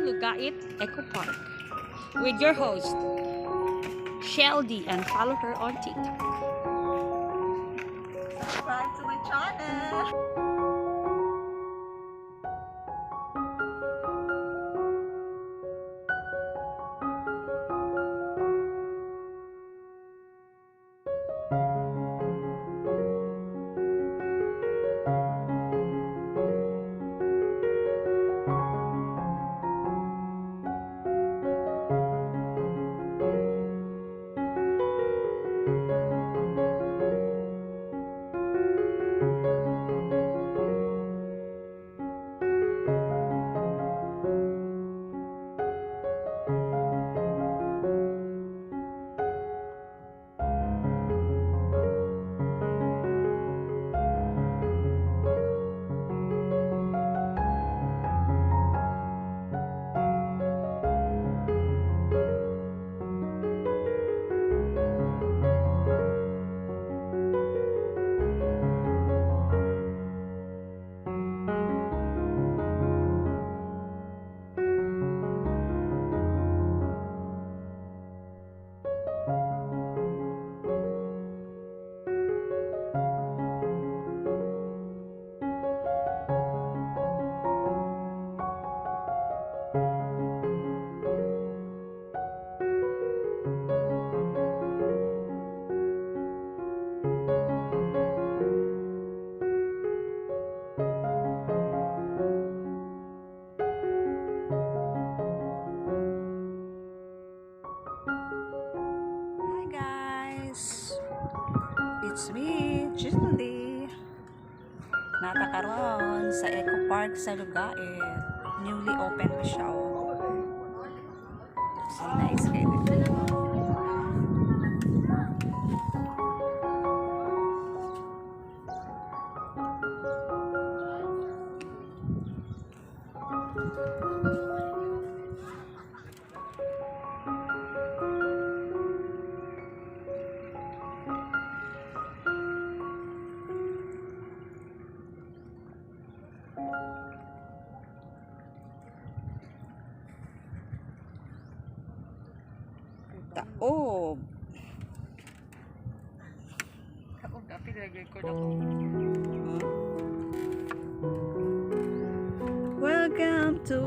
Lugait Eco Park with your host, Sheldy, and follow her on TikTok. Subscribe to my channel. Hi guys! It's me, Giselle. Nata karon sa Eco Park sa Lugait. Newly opened na siya. Oh. So nice kayo dito. Taob. Taob, nag-record ako. Welcome to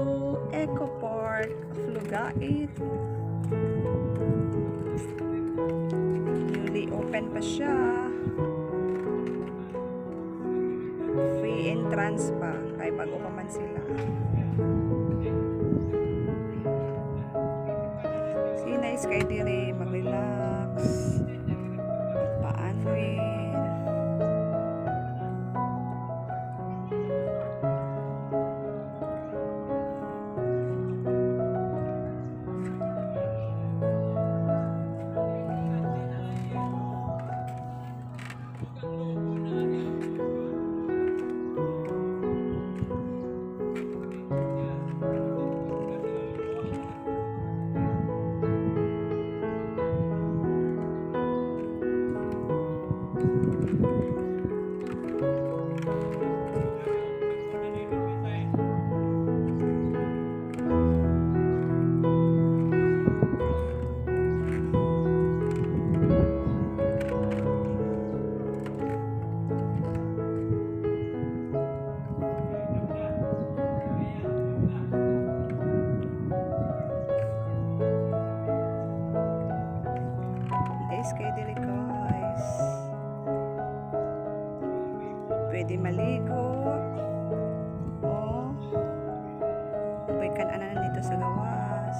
Eco Park Lugait. Newly open pa siya. Free entrance pa. Kaya bago pa man sila. Si nice kay diri mag-relax. Magpa-unwind. Nice kayo diri guys. Pwede maligo. O pwede kan-anan dito sa gawas.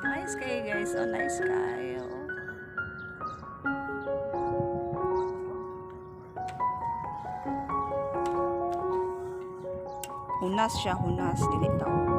Nice kayo guys. Oh, nice kayo. Hunas siya, hunas, dili tao.